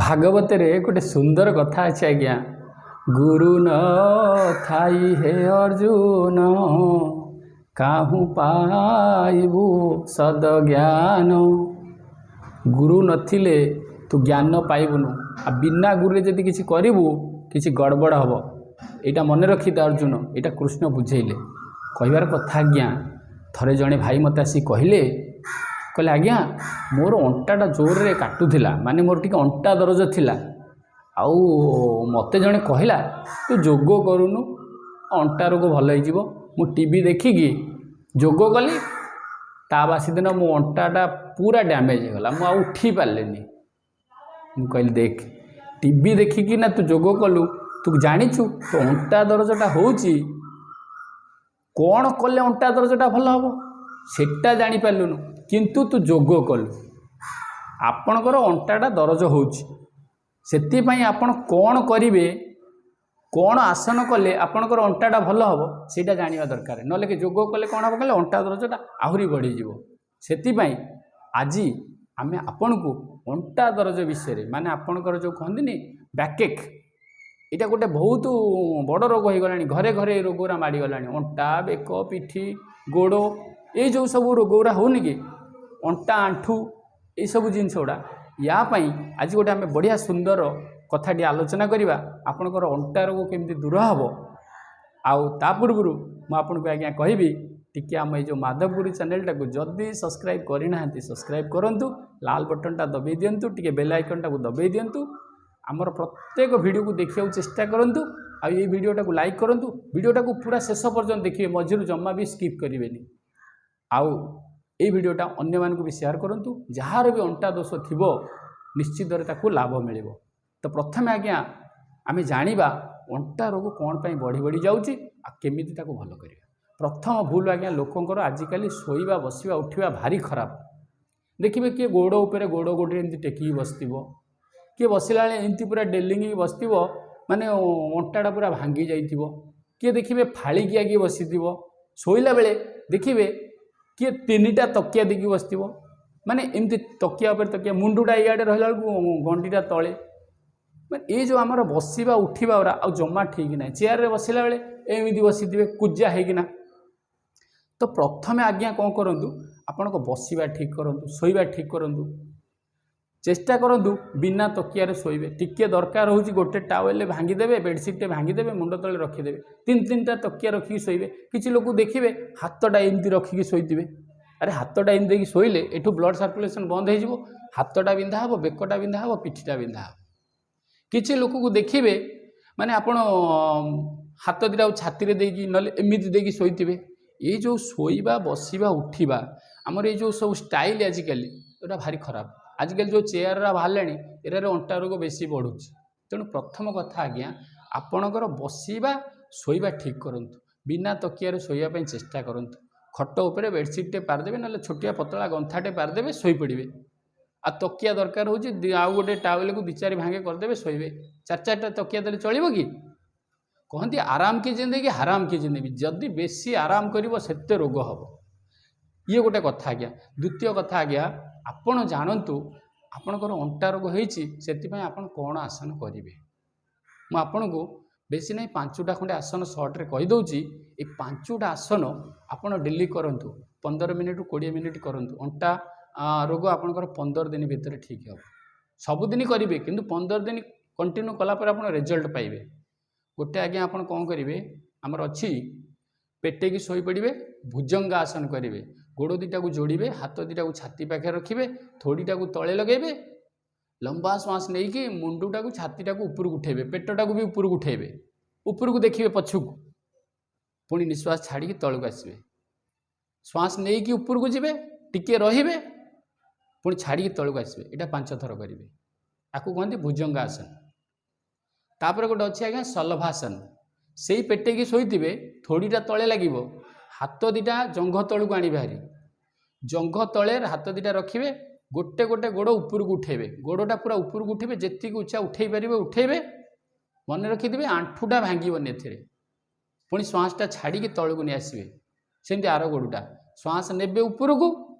ଭାଗବତରେ ଗୋଟେ ସୁନ୍ଦର କଥା ଅଛି ଆଜ୍ଞା। ଗୁରୁ ନ ଥାଇ ହେ ଅର୍ଜୁନ, କାହୁଁ ପାଇବୁ ସଦଜ୍ଞାନ। ଗୁରୁ ନଥିଲେ ତୁ ଜ୍ଞାନ ପାଇବୁନୁ, ଆଉ ବିନା ଗୁରୁରେ ଯଦି କିଛି କରିବୁ କିଛି ଗଡ଼ବଡ଼ ହେବ। ଏଇଟା ମନେ ରଖିଥା ଅର୍ଜୁନ, ଏଇଟା କୃଷ୍ଣ ବୁଝେଇଲେ। କହିବାର କଥା ଆଜ୍ଞା, ଥରେ ଜଣେ ଭାଇ ମୋତେ ଆସି କହିଲେ, କହିଲେ ଆଜ୍ଞା ମୋର ଅଣ୍ଟାଟା ଜୋରରେ କାଟୁଥିଲା, ମାନେ ମୋର ଟିକେ ଅଣ୍ଟା ଦରଜ ଥିଲା, ଆଉ ମୋତେ ଜଣେ କହିଲା ତୁ ଯୋଗ କରୁନୁ, ଅଣ୍ଟା ରୋଗ ଭଲ ହେଇଯିବ। ମୁଁ ଟିଭି ଦେଖିକି ଯୋଗ କଲି, ତା ବାସି ଦିନ ମୋ ଅଣ୍ଟାଟା ପୁରା ଡ୍ୟାମେଜ୍ ହେଇଗଲା, ମୁଁ ଆଉ ଉଠି ପାରିଲିନି। ମୁଁ କହିଲି ଦେଖ, ଟିଭି ଦେଖିକି ନା ତୁ ଯୋଗ କଲୁ, ତୁ ଜାଣିଛୁ ତୋ ଅଣ୍ଟା ଦରଜଟା ହେଉଛି, କ'ଣ କଲେ ଅଣ୍ଟା ଦରଜଟା ଭଲ ହେବ ସେଟା ଜାଣିପାରିଲୁନୁ, କିନ୍ତୁ ତୁ ଯୋଗ କଲୁ। ଆପଣଙ୍କର ଅଣ୍ଟାଟା ଦରଜ ହେଉଛି, ସେଥିପାଇଁ ଆପଣ କ'ଣ କରିବେ, କ'ଣ ଆସନ କଲେ ଆପଣଙ୍କର ଅଣ୍ଟାଟା ଭଲ ହେବ ସେଇଟା ଜାଣିବା ଦରକାର। ନହେଲେ କି ଯୋଗ କଲେ କ'ଣ ହେବ, କଲେ ଅଣ୍ଟା ଦରଜଟା ଆହୁରି ବଢ଼ିଯିବ। ସେଥିପାଇଁ ଆଜି ଆମେ ଆପଣଙ୍କୁ ଅଣ୍ଟା ଦରଜ ବିଷୟରେ, ମାନେ ଆପଣଙ୍କର ଯେଉଁ କହନ୍ତିନି ବ୍ୟାକେକ୍, ଏଇଟା ଗୋଟେ ବହୁତ ବଡ଼ ରୋଗ ହେଇଗଲାଣି, ଘରେ ଘରେ ଏ ରୋଗଗୁରା ମାଡ଼ିଗଲାଣି। ଅଣ୍ଟା, ବେକ, ପିଠି, ଗୋଡ଼, ଏଇ ଯେଉଁ ସବୁ ରୋଗଗୁରା ହେଉନି କି, ଅଣ୍ଟା, ଆଣ୍ଠୁ, ଏଇସବୁ ଜିନିଷ ଗୁଡ଼ା, ୟା ପାଇଁ ଆଜି ଗୋଟେ ଆମେ ବଢ଼ିଆ ସୁନ୍ଦର କଥାଟି ଆଲୋଚନା କରିବା, ଆପଣଙ୍କର ଅଣ୍ଟା ରୋଗ କେମିତି ଦୂର ହେବ। ଆଉ ତା ପୂର୍ବରୁ ମୁଁ ଆପଣଙ୍କୁ ଆଜ୍ଞା କହିବି, ଟିକେ ଆମ ଏଇ ଯେଉଁ ମାଧବ ଗୁରୁ ଚ୍ୟାନେଲଟାକୁ ଯଦି ସବସ୍କ୍ରାଇବ୍ କରିନାହାନ୍ତି ସବସ୍କ୍ରାଇବ୍ କରନ୍ତୁ, ଲାଲ ବଟନଟା ଦବେଇ ଦିଅନ୍ତୁ, ଟିକେ ବେଲ୍ ଆଇକନ୍ଟାକୁ ଦବେଇ ଦିଅନ୍ତୁ, ଆମର ପ୍ରତ୍ୟେକ ଭିଡ଼ିଓକୁ ଦେଖିବାକୁ ଚେଷ୍ଟା କରନ୍ତୁ, ଆଉ ଏଇ ଭିଡ଼ିଓଟାକୁ ଲାଇକ୍ କରନ୍ତୁ, ଭିଡ଼ିଓଟାକୁ ପୁରା ଶେଷ ପର୍ଯ୍ୟନ୍ତ ଦେଖିବେ, ମଝିରୁ ଜମା ବି ସ୍କିପ୍ କରିବେନି। ଆଉ ଏଇ ଭିଡ଼ିଓଟା ଅନ୍ୟମାନଙ୍କୁ ବି ସେୟାର କରନ୍ତୁ, ଯାହାର ବି ଅଣ୍ଟା ଦୋଷ ଥିବ ନିଶ୍ଚିତରେ ତାକୁ ଲାଭ ମିଳିବ। ତ ପ୍ରଥମେ ଆଜ୍ଞା ଆମେ ଜାଣିବା ଅଣ୍ଟା ରୋଗ କ'ଣ ପାଇଁ ବଢ଼ି ବଢ଼ି ଯାଉଛି ଆଉ କେମିତି ତାକୁ ଭଲ କରିବା। ପ୍ରଥମ ଭୁଲ ଆଜ୍ଞା ଲୋକଙ୍କର ଆଜିକାଲି ଶୋଇବା, ବସିବା, ଉଠିବା ଭାରି ଖରାପ। ଦେଖିବେ କିଏ ଗୋଡ଼ ଉପରେ ଗୋଡ଼ ଗୋଟେ ଏମିତି ଟେକିକି ବସିଥିବ, କିଏ ବସିଲା ବେଳେ ଏମିତି ପୁରା ଡେଲିଙ୍ଗିକି ବସିଥିବ, ମାନେ ଅଣ୍ଟାଟା ପୁରା ଭାଙ୍ଗି ଯାଇଥିବ। କିଏ ଦେଖିବେ ଫାଳିକିଆ କିଏ ବସିଥିବ। ଶୋଇଲା ବେଳେ ଦେଖିବେ କିଏ ତିନିଟା ତକିଆ ଦେଇକି ବସିଥିବ, ମାନେ ଏମିତି ତକିଆ ଉପରେ ତକିଆ, ମୁଣ୍ଡଟା ଇଆଡ଼େ ରହିଲା ବେଳକୁ ଗଣ୍ଡିଟା ତଳେ। ମାନେ ଏଇ ଯେଉଁ ଆମର ବସିବା ଉଠିବା ଗୁରା ଆଉ ଜମା ଠିକ୍ ନାହିଁ। ଚେୟାରରେ ବସିଲା ବେଳେ ଏମିତି ବସିଥିବେ କୁଜା ହେଇକିନା। ତ ପ୍ରଥମେ ଆଜ୍ଞା କ'ଣ କରନ୍ତୁ, ଆପଣଙ୍କ ବସିବା ଠିକ୍ କରନ୍ତୁ, ଶୋଇବା ଠିକ୍ କରନ୍ତୁ, ଚେଷ୍ଟା କରନ୍ତୁ ବିନା ତକିଆରେ ଶୋଇବେ। ଟିକିଏ ଦରକାର ହେଉଛି ଗୋଟେ ଟାୱେଲରେ ଭାଙ୍ଗିଦେବେ, ବେଡ଼ସିଟ୍ଟେ ଭାଙ୍ଗିଦେବେ, ମୁଣ୍ଡ ତଳେ ରଖିଦେବେ, ତିନି ତିନିଟା ତକିଆ ରଖିକି ଶୋଇବେ। କିଛି ଲୋକ ଦେଖିବେ ହାତଟା ଏମିତି ରଖିକି ଶୋଇଥିବେ। ଆରେ ହାତଟା ଏମିତି ଦେଇକି ଶୋଇଲେ ଏଠୁ ବ୍ଲଡ଼ ସାର୍କୁଲେସନ୍ ବନ୍ଦ ହେଇଯିବ, ହାତଟା ବିନ୍ଧା ହେବ, ବେକଟା ବିନ୍ଧା ହେବ, ପିଠିଟା ବିନ୍ଧା ହେବ। କିଛି ଲୋକକୁ ଦେଖିବେ ମାନେ ଆପଣ ହାତ ଦୁଇଟାକୁ ଛାତିରେ ଦେଇକି ନହେଲେ ଏମିତି ଦେଇକି ଶୋଇଥିବେ। ଏଇ ଯେଉଁ ଶୋଇବା, ବସିବା, ଉଠିବା, ଆମର ଏଇ ଯେଉଁ ସବୁ ଷ୍ଟାଇଲ୍ ଆଜିକାଲି ଏଇଟା ଭାରି ଖରାପ। ଆଜିକାଲି ଯେଉଁ ଚେୟାରରା ବାହାରିଲାଣି ଏରାରେ ଅଣ୍ଟା ରୋଗ ବେଶୀ ବଢ଼ୁଛି। ତେଣୁ ପ୍ରଥମ କଥା ଆଜ୍ଞା ଆପଣଙ୍କର ବସିବା ଶୋଇବା ଠିକ୍ କରନ୍ତୁ, ବିନା ତକିଆରେ ଶୋଇବା ପାଇଁ ଚେଷ୍ଟା କରନ୍ତୁ। ଖଟ ଉପରେ ବେଡ଼ସିଟ୍ଟେ ପାରିଦେବେ, ନହେଲେ ଛୋଟିଆ ପତଳା ଗନ୍ଥାଟେ ପାରିଦେବେ, ଶୋଇପଡ଼ିବେ। ଆଉ ତକିଆ ଦରକାର ହେଉଛି ଆଉ ଗୋଟେ ଟାୱେଲକୁ ଦୁଇ ଚାରି ଭାଙ୍ଗେ କରିଦେବେ, ଶୋଇବେ। ଚାରି ଚାରିଟା ତକିଆ ଦେଲେ ଚଳିବ କି? କହନ୍ତି ଆରାମ କି ଜିନ୍ଦଗି ହାରାମ କି ଜିନ୍ଦଗି, ଯଦି ବେଶୀ ଆରାମ କରିବ ସେତେ ରୋଗ ହେବ। ଇଏ ଗୋଟେ କଥା ଆଜ୍ଞା। ଦ୍ୱିତୀୟ କଥା ଆଜ୍ଞା, ଆପଣ ଜାଣନ୍ତୁ ଆପଣଙ୍କର ଅଣ୍ଟା ରୋଗ ହେଇଛି, ସେଥିପାଇଁ ଆପଣ କ'ଣ ଆସନ କରିବେ। ମୁଁ ଆପଣଙ୍କୁ ବେଶୀ ନାହିଁ 5ଟା ଖଣ୍ଡେ ଆସନ ସର୍ଟରେ କହିଦେଉଛି। ଏଇ 5ଟା ଆସନ ଆପଣ ଡେଲି କରନ୍ତୁ, 15 ମିନିଟ୍ରୁ 20 ମିନିଟ୍ କରନ୍ତୁ। ଅଣ୍ଟା ରୋଗ ଆପଣଙ୍କର 15 ଦିନ ଭିତରେ ଠିକ୍ ହେବ। ସବୁଦିନ କରିବେ, କିନ୍ତୁ 15 ଦିନ କଣ୍ଟିନ୍ୟୁ କଲା ପରେ ଆପଣ ରେଜଲ୍ଟ ପାଇବେ। ଗୋଟେ ଆଜ୍ଞା ଆପଣ କ'ଣ କରିବେ, ଆମର ଅଛି ପେଟେଇକି ଶୋଇପଡ଼ିବେ, ଭୁଜଙ୍ଗ ଆସନ କରିବେ, ଗୋଡ଼ ଦୁଇଟାକୁ ଯୋଡ଼ିବେ, ହାତ ଦୁଇଟାକୁ ଛାତି ପାଖରେ ରଖିବେ, ଥୋଡ଼ିଟାକୁ ତଳେ ଲଗାଇବେ, ଲମ୍ବା ଶ୍ୱାସ ନେଇକି ମୁଣ୍ଡଟାକୁ ଛାତିଟାକୁ ଉପରକୁ ଉଠେଇବେ, ପେଟଟାକୁ ବି ଉପରକୁ ଉଠେଇବେ, ଉପରକୁ ଦେଖିବେ ପଛକୁ, ପୁଣି ନିଶ୍ୱାସ ଛାଡ଼ିକି ତଳକୁ ଆସିବେ, ଶ୍ୱାସ ନେଇକି ଉପରକୁ ଯିବେ, ଟିକିଏ ରହିବେ, ପୁଣି ଛାଡ଼ିକି ତଳକୁ ଆସିବେ। ଏଇଟା 5 ଥର କରିବେ। ଆକୁ କୁହନ୍ତି ଭୁଜଙ୍ଗ ଆସନ। ତାପରେ ଗୋଟେ ଅଛି ଆଜ୍ଞା ଶଲଭାସନ। ସେଇ ପେଟେଇକି ଶୋଇଥିବେ, ଥୋଡ଼ିଟା ତଳେ ଲାଗିବ, ହାତ ଦୁଇଟା ଜଙ୍ଘ ତଳକୁ ଆଣିବେ ଭାରି, ଜଙ୍ଘ ତଳେ ହାତ ଦୁଇଟା ରଖିବେ, ଗୋଟେ ଗୋଟେ ଗୋଡ଼ ଉପରକୁ ଉଠେଇବେ, ଗୋଡ଼ଟା ପୁରା ଉପରକୁ ଉଠେଇବେ, ଯେତିକି ଉଚ୍ଚା ଉଠେଇ ପାରିବେ ଉଠେଇବେ। ମନେ ରଖିଥିବେ ଆଣ୍ଠୁଟା ଭାଙ୍ଗିବନି ଏଥିରେ। ପୁଣି ଶ୍ୱାସଟା ଛାଡ଼ିକି ତଳକୁ ନେଇ ଆସିବେ, ସେମିତି ଆର ଗୋଡ଼ଟା ଶ୍ୱାସ ନେବେ ଉପରକୁ,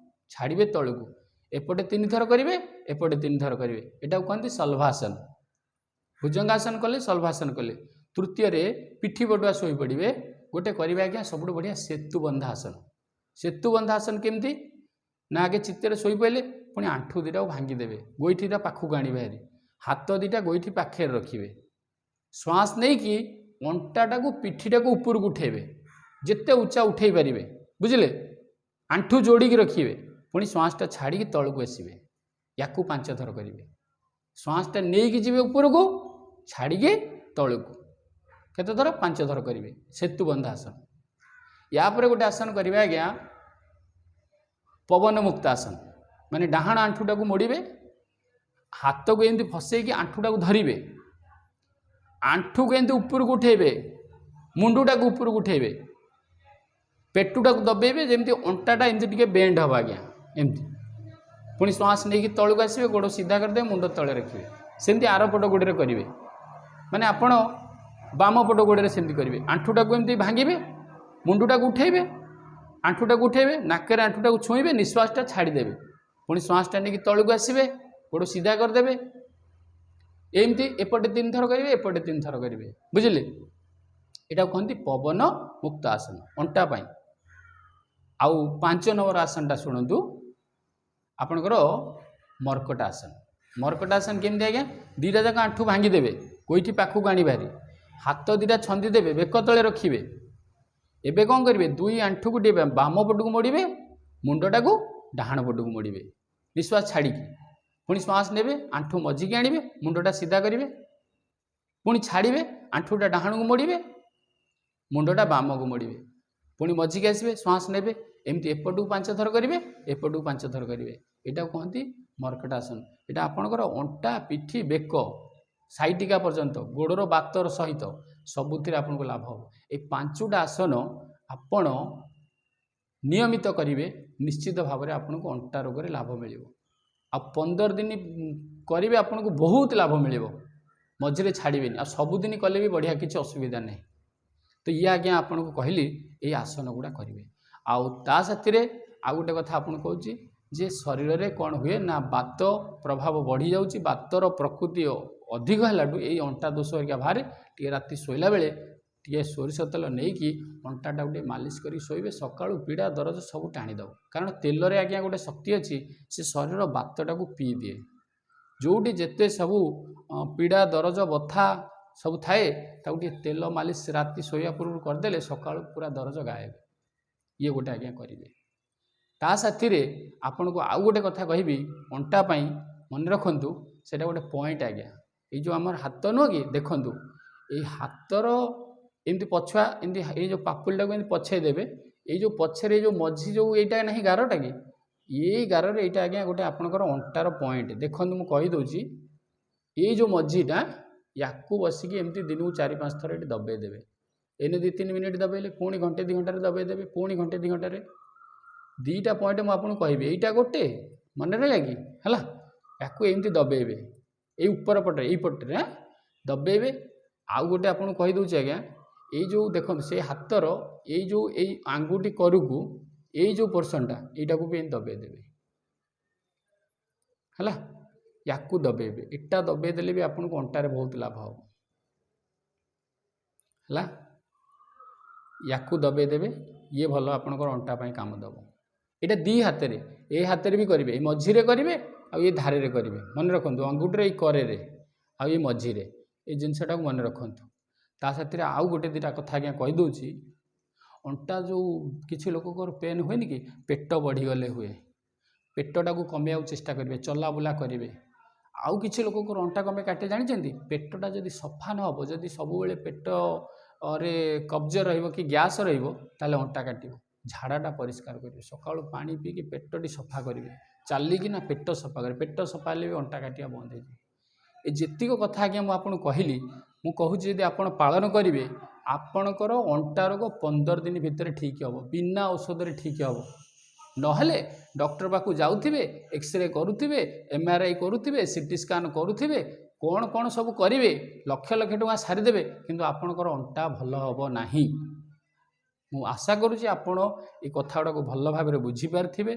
ଛାଡ଼ିବେ ତଳକୁ। ଏପଟେ 3 ଥର କରିବେ, ଏପଟେ 3 ଥର କରିବେ। ଏଟାକୁ କହନ୍ତି ସଲଭାସନ। ଭୁଜଙ୍ଗାସନ କଲେ, ସଲଭାସନ କଲେ। ତୃତୀୟରେ ପିଠି ବଟୁଆ ଶୋଇପଡ଼ିବେ। ଗୋଟେ କରିବେ ଆଜ୍ଞା ସବୁଠୁ ବଢ଼ିଆ ସେତୁବନ୍ଧାସନ। ସେତୁବନ୍ଧାସନ କେମିତି ନା, ଆଗେ ଚିତ୍ତରେ ଶୋଇପଡ଼ିଲେ, ପୁଣି ଆଣ୍ଠୁ ଦୁଇଟାକୁ ଭାଙ୍ଗିଦେବେ, ଗୋଇଠିଟା ପାଖକୁ ଆଣିବେ ଭାରି, ହାତ ଦୁଇଟା ଗୋଇଠି ପାଖରେ ରଖିବେ, ଶ୍ୱାସ ନେଇକି ଅଣ୍ଟାଟାକୁ ପିଠିଟାକୁ ଉପରକୁ ଉଠେଇବେ, ଯେତେ ଉଚ୍ଚା ଉଠେଇ ପାରିବେ, ବୁଝିଲେ? ଆଣ୍ଠୁ ଯୋଡ଼ିକି ରଖିବେ, ପୁଣି ଶ୍ୱାସଟା ଛାଡ଼ିକି ତଳକୁ ଆସିବେ। ୟାକୁ 5 ଥର କରିବେ। ଶ୍ୱାସଟା ନେଇକି ଯିବେ ଉପରକୁ, ଛାଡ଼ିକି ତଳକୁ। କେତେ ଥର? 5 ଥର କରିବେ ସେତୁବନ୍ଧାସନ। ୟା ପରେ ଗୋଟେ ଆସନ କରିବେ ଆଜ୍ଞା, ପବନ ମୁକ୍ତ ଆସନ। ମାନେ ଡାହାଣ ଆଣ୍ଠୁଟାକୁ ମୋଡ଼ିବେ, ହାତକୁ ଏମିତି ଫସେଇକି ଆଣ୍ଠୁଟାକୁ ଧରିବେ, ଆଣ୍ଠୁକୁ ଏମିତି ଉପରକୁ ଉଠେଇବେ, ମୁଣ୍ଡଟାକୁ ଉପରକୁ ଉଠେଇବେ, ପେଟୁଟାକୁ ଦବେଇବେ, ଯେମିତି ଅଣ୍ଟାଟା ଏମିତି ଟିକେ ବେଣ୍ଡ ହେବ ଆଜ୍ଞା, ଏମିତି। ପୁଣି ଶ୍ୱାସ ନେଇକି ତଳକୁ ଆସିବେ, ଗୋଡ଼ ସିଧା କରିଦେବେ, ମୁଣ୍ଡ ତଳେ ରଖିବେ। ସେମିତି ଆର ପଟ ଗୋଡ଼ରେ କରିବେ, ମାନେ ଆପଣ ବାମ ପଟ ଗୋଡ଼ରେ ସେମିତି କରିବେ। ଆଣ୍ଠୁଟାକୁ ଏମିତି ଭାଙ୍ଗିବେ, ମୁଣ୍ଡଟାକୁ ଉଠେଇବେ, ଆଣ୍ଠୁଟାକୁ ଉଠେଇବେ, ନାକରେ ଆଣ୍ଠୁଟାକୁ ଛୁଇଁବେ, ନିଶ୍ୱାସଟା ଛାଡ଼ିଦେବେ, ପୁଣି ଶ୍ୱାସଟା ନେଇକି ତଳକୁ ଆସିବେ, ଗୋଡ଼ ସିଧା କରିଦେବେ। ଏମିତି ଏପଟେ 3 ଥର କରିବେ, ଏପଟେ 3 ଥର କରିବେ, ବୁଝିଲେ? ଏଟାକୁ କହନ୍ତି ପବନ ମୁକ୍ତ ଆସନ ଅଣ୍ଟା ପାଇଁ। ଆଉ 5 ନମ୍ବର ଆସନଟା ଶୁଣନ୍ତୁ, ଆପଣଙ୍କର ମର୍କଟ ଆସନ। ମର୍କଟ ଆସନ କେମିତି ଆଜ୍ଞା? ଦୁଇଟା ଯାକ ଆଣ୍ଠୁ ଭାଙ୍ଗିଦେବେ, ଗୋଇଠି ପାଖକୁ ଆଣିବେ ଭାରି, ହାତ ଦୁଇଟା ଛନ୍ଦି ଦେବେ, ବେକ ତଳେ ରଖିବେ। ଏବେ କ'ଣ କରିବେ? ଦୁଇ ଆଣ୍ଠୁକୁ ଟିକେ ବାମ ପଟକୁ ମୋଡ଼ିବେ, ମୁଣ୍ଡଟାକୁ ଡାହାଣ ପଟକୁ ମୋଡ଼ିବେ, ନିଶ୍ୱାସ ଛାଡ଼ିକି। ପୁଣି ଶ୍ୱାସ ନେବେ, ଆଣ୍ଠୁ ମଝିକି ଆଣିବେ, ମୁଣ୍ଡଟା ସିଧା କରିବେ, ପୁଣି ଛାଡ଼ିବେ, ଆଣ୍ଠୁଟା ଡାହାଣକୁ ମୋଡ଼ିବେ, ମୁଣ୍ଡଟା ବାମକୁ ମୋଡ଼ିବେ, ପୁଣି ମଝିକି ଆସିବେ, ଶ୍ୱାସ ନେବେ। ଏମିତି ଏପଟକୁ 5 ଥର କରିବେ, ଏପଟକୁ 5 ଥର କରିବେ। ଏଇଟାକୁ କହନ୍ତି ମର୍କଟାସନ। ଏଇଟା ଆପଣଙ୍କର ଅଣ୍ଟା, ପିଠି, ବେକ, ସାଇଟିକା ପର୍ଯ୍ୟନ୍ତ, ଗୋଡ଼ର ବାତର ସହିତ ସବୁଥିରେ ଆପଣଙ୍କୁ ଲାଭ ହେବ। ଏଇ 5ଟା ଆସନ ଆପଣ ନିୟମିତ କରିବେ, ନିଶ୍ଚିତ ଭାବରେ ଆପଣଙ୍କୁ ଅଣ୍ଟା ରୋଗରେ ଲାଭ ମିଳିବ। ଆଉ 15 ଦିନ କରିବେ, ଆପଣଙ୍କୁ ବହୁତ ଲାଭ ମିଳିବ, ମଝିରେ ଛାଡ଼ିବେନି। ଆଉ ସବୁଦିନ କଲେ ବି ବଢ଼ିଆ, କିଛି ଅସୁବିଧା ନାହିଁ। ତ ଇଏ ଆଜ୍ଞା ଆପଣଙ୍କୁ କହିଲି, ଏଇ ଆସନ ଗୁଡ଼ା କରିବେ। ଆଉ ତା ସାଥିରେ ଆଉ ଗୋଟେ କଥା ଆପଣଙ୍କୁ କହୁଛି ଯେ ଶରୀରରେ କ'ଣ ହୁଏ ନା, ବାତ ପ୍ରଭାବ ବଢ଼ିଯାଉଛି, ବାତର ପ୍ରକୃତି ଅଧିକ ହେଲାଠୁ ଏଇ ଅଣ୍ଟା ଦୋଷ ହେରିକା ବାହାରେ। ଟିକେ ରାତି ଶୋଇଲା ବେଳେ ଟିକେ ସୋରିଷ ତେଲ ନେଇକି ଅଣ୍ଟାଟାକୁ ଟିକେ ମାଲିସ କରିକି ଶୋଇବେ, ସକାଳୁ ପୀଡ଼ା ଦରଜ ସବୁ ଟାଣିଦେବ। କାରଣ ତେଲରେ ଆଜ୍ଞା ଗୋଟେ ଶକ୍ତି ଅଛି, ସେ ଶରୀରର ବାତଟାକୁ ପିଇ ଦିଏ। ଯେଉଁଠି ଯେତେ ସବୁ ପୀଡ଼ା ଦରଜ ବଥା ସବୁ ଥାଏ, ତାକୁ ଟିକେ ତେଲ ମାଲିସ ରାତି ଶୋଇବା ପୂର୍ବରୁ କରିଦେଲେ ସକାଳୁ ପୁରା ଦରଜ ଗାୟବ। ଇଏ ଗୋଟେ ଆଜ୍ଞା କରିବେ। ତା ସାଥିରେ ଆପଣଙ୍କୁ ଆଉ ଗୋଟେ କଥା କହିବି ଅଣ୍ଟା ପାଇଁ, ମନେ ରଖନ୍ତୁ, ସେଇଟା ଗୋଟେ ପଏଣ୍ଟ ଆଜ୍ଞା। ଏଇ ଯେଉଁ ଆମର ହାତ ନୁହଁ କି, ଦେଖନ୍ତୁ ଏଇ ହାତର ଏମିତି ପଛୁଆ ଏମିତି ଏଇ ଯେଉଁ ପାପୁଲିଟାକୁ ଏମିତି ପଛେଇ ଦେବେ, ଏଇ ଯେଉଁ ପଛରେ ଏଇ ଯେଉଁ ମଝି ଯେଉଁ ଏଇଟା ନାହିଁ ଗାରଟା କି, ଏଇ ଗାରରେ ଏଇଟା ଆଜ୍ଞା ଗୋଟେ ଆପଣଙ୍କର ଅଣ୍ଟାର ପଏଣ୍ଟ। ଦେଖନ୍ତୁ ମୁଁ କହିଦେଉଛି, ଏଇ ଯେଉଁ ମଝିଟା ୟାକୁ ବସିକି ଏମିତି ଦିନକୁ 4-5 ଥର ଏଠି ଦବେଇ ଦେବେ। ଏଇନେ 2-3 ମିନିଟ୍ ଦବେଇଲେ, ପୁଣି ଘଣ୍ଟେ 2 ଘଣ୍ଟାରେ ଦବେଇ ଦେବେ, ପୁଣି ଘଣ୍ଟେ 2 ଘଣ୍ଟାରେ। 2ଟା ପଏଣ୍ଟ ମୁଁ ଆପଣଙ୍କୁ କହିବି, ଏଇଟା ଗୋଟେ ମନେ ରହିଲା କି? ହେଲା, ୟାକୁ ଏମିତି ଦବେଇବେ ଏଇ ଉପର ପଟରେ, ଏଇ ପଟରେ ଦବେଇବେ। ଆଉ ଗୋଟେ ଆପଣଙ୍କୁ କହିଦେଉଛି ଆଜ୍ଞା, ଏଇ ଯେଉଁ ଦେଖନ୍ତୁ ସେଇ ହାତର ଏଇ ଯେଉଁ ଏଇ ଆଙ୍ଗୁଠି କରକୁ ଏଇ ଯେଉଁ ପୋର୍ସନଟା, ଏଇଟାକୁ ବି ଏମିତି ଦବେଇ ଦେବେ। ହେଲା, ୟାକୁ ଦବେଇବେ। ଏଇଟା ଦବେଇ ଦେଲେ ବି ଆପଣଙ୍କୁ ଅଣ୍ଟାରେ ବହୁତ ଲାଭ ହେବ। ହେଲା, ୟାକୁ ଦବେଇ ଦେବେ, ଇଏ ଭଲ ଆପଣଙ୍କର ଅଣ୍ଟା ପାଇଁ କାମ ଦେବ। ଏଇଟା ଦୁଇ ହାତରେ, ଏଇ ହାତରେ ବି କରିବେ, ଏଇ ମଝିରେ କରିବେ ଆଉ ଏଇ ଧାରରେ କରିବେ। ମନେ ରଖନ୍ତୁ, ଅଙ୍ଗୁଠିରେ ଏଇ କରେରେ ଆଉ ଏଇ ମଝିରେ, ଏଇ ଜିନିଷଟାକୁ ମନେ ରଖନ୍ତୁ। ତା ସାଥିରେ ଆଉ ଗୋଟେ 2ଟା କଥା ଆଜ୍ଞା କହିଦେଉଛି। ଅଣ୍ଟା ଯେଉଁ କିଛି ଲୋକଙ୍କର ପେନ୍ ହୁଏନି କି, ପେଟ ବଢ଼ିଗଲେ ହୁଏ, ପେଟଟାକୁ କମେଇବାକୁ ଚେଷ୍ଟା କରିବେ, ଚଲାବୁଲା କରିବେ। ଆଉ କିଛି ଲୋକଙ୍କର ଅଣ୍ଟା କମେଇ କାଟେ ଜାଣିଛନ୍ତି? ପେଟଟା ଯଦି ସଫା ନ ହେବ, ଯଦି ସବୁବେଳେ ପେଟରେ କବ୍ଜ ରହିବ କି ଗ୍ୟାସ୍ ରହିବ, ତାହେଲେ ଅଣ୍ଟା କାଟିବ। ଝାଡ଼ାଟା ପରିଷ୍କାର କରିବେ, ସକାଳୁ ପାଣି ପିଇକି ପେଟଟି ସଫା କରିବେ, ଚାଲିକିନା ପେଟ ସଫା କରିବେ। ପେଟ ସଫା ହେଲେ ବି ଅଣ୍ଟା କାଟିବା ବନ୍ଦ ହେଇଯିବ। ଏ ଯେତିକ କଥା ଆଜ୍ଞା ମୁଁ ଆପଣଙ୍କୁ କହିଲି, ମୁଁ କହୁଛି ଯଦି ଆପଣ ପାଳନ କରିବେ, ଆପଣଙ୍କର ଅଣ୍ଟା ରୋଗ 15 ଦିନ ଭିତରେ ଠିକ୍ ହେବ, ବିନା ଔଷଧରେ ଠିକ୍ ହେବ। ନହେଲେ ଡକ୍ଟର ପାଖକୁ ଯାଉଥିବେ, ଏକ୍ସରେ କରୁଥିବେ, MRI କରୁଥିବେ, CT scan କରୁଥିବେ, କ'ଣ କ'ଣ ସବୁ କରିବେ, ଲକ୍ଷ ଲକ୍ଷ ଟଙ୍କା ସାରିଦେବେ, କିନ୍ତୁ ଆପଣଙ୍କର ଅଣ୍ଟା ଭଲ ହେବ ନାହିଁ। ମୁଁ ଆଶା କରୁଛି ଆପଣ ଏ କଥା ଗୁଡ଼ାକୁ ଭଲ ଭାବରେ ବୁଝିପାରିଥିବେ।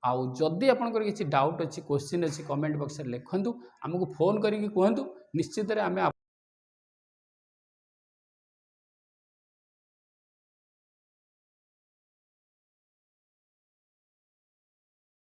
ଆଉ ଯଦି ଆପଣଙ୍କର କିଛି ଡାଉଟ୍ ଅଛି, କୋଶ୍ଚିନ୍ ଅଛି, କମେଣ୍ଟ ବକ୍ସରେ ଲେଖନ୍ତୁ, ଆମକୁ ଫୋନ୍ କରିକି କୁହନ୍ତୁ। ନିଶ୍ଚିତରେ ଆମେ